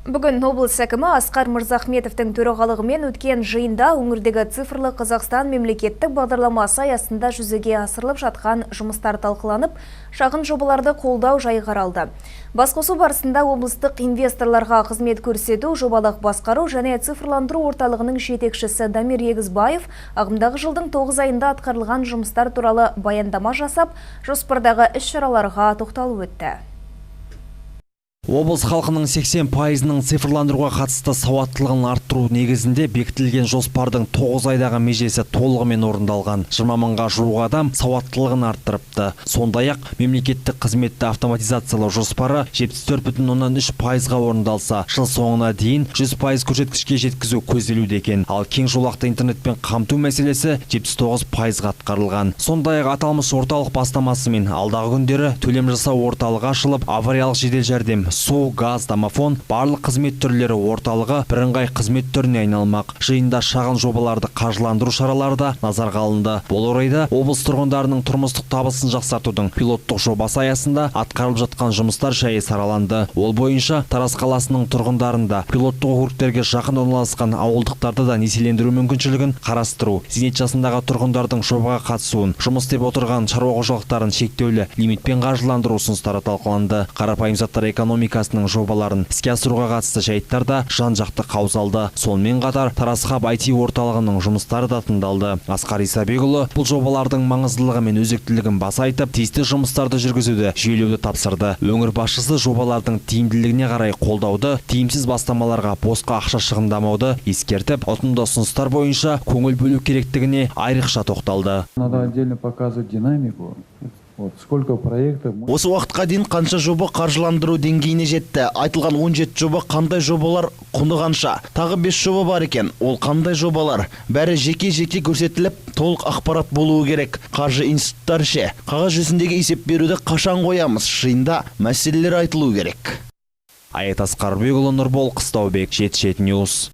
Бүгін облыс әкімі Асқар Мырзахметовтің төрағалығымен өткен жиында өңірдегі «Цифрлы Қазақстан» мемлекеттік бағдарламасы аясында жүзеге асырылып жатқан жұмыстар талқыланып, шағын жобаларды қолдау жайы қаралды. Басқосу барысында облыстық инвесторларға қызмет көрсету, жобалық басқару және цифрландыру орталығының жетекшісі Дамир Егізбаев ағымдағы жылдың 9 айында атқарылған жұмыстар туралы баяндама жасап, жоспардағы іс-шараларға тоқталып өтті. Облыс халқының 80%-ының цифрландыруға қатысты сауаттылығын арттыру негізінде бекітілген жоспардың 9 айдағы межесі толығымен орындалған. 20 мыңға жуық адам сауаттылығын арттырыпты. Сондай-ақ мемлекеттік қызметті автоматизациялау жоспары 74,3%-ға орындалса, жыл соңына дейін 100% көрсеткішке жеткізу көзделуде екен. Ал кең жолақты интернетпен қамту мәселесі 79%-ға атқарылған. Сондай-ақ аталмыш орталық бастамасымен алдағы күндері төлем жасау орталығы ашылып, авариялық жедел жәрдем, су, газ, домофон, барлық қызмет түрлері орталығы бірыңғай қызмет түріне айналмақ. Жиында шағын жобаларды қаржыландыру шаралары да назарға алынды. Бұл орайда облыс тұрғындарының тұрмыстық табысын жақсартудың пилоттық жобасы аясында атқарылып жатқан жұмыстар жайы сараланды. Ол бойынша Тараз қаласының тұрғындарында пилоттық округтерге жақын орналасқан ауылдықтарды да несиелендіру мүмкіншілігін қарастыру, зейнет жасындағы тұрғындардың жобаға қатысуын, жұмыс істеп отырған шаруа қожалықтарын шектеулі лимитпен қаржыландыру ұсыныстары талқыланды. Қарапайым заттар экономикасының жобаларын іске асыруға қатысты жайттар да жан-жақты қаузалды. Сонымен қатар Тараз Хаб IT орталығының жұмыстары да тыңдалды. Асқар Исабекұлы бұл жобалардың маңыздылығы мен өзектілігін баса айтып, тиісті жұмыстарды жүргізуді жүйелеуді тапсырды. Өңір басшысы жобалардың тиімділігіне қарай қолдауды, тиімсіз бастамаларға босқа ақша шығындамауды ескертіп, ұтымды ұсыныстар бойынша көңіл бөлу керектігіне айрықша тоқталды. Надо отдельно показывать динамику. Вот сколько проектов мы Осы уақытқа дейін қанша жоба қаржыландыру деңгейіне жетті? Айтылған 17 жоба қандай жобалар, құны қанша? Тағы 5 жоба бар екен. Ол қандай жобалар? Бәрі жеке-жеке көрсетіліп, толық ақпарат болуы керек. Қаржы институттары ше? Қағаз жүзіндегі есеп беруді қашан қоямыз? Жиында мәселелер айтылуы керек. Аят Асқарбекұлы, Нұрбол Қыстаубек, 77 Ньюс.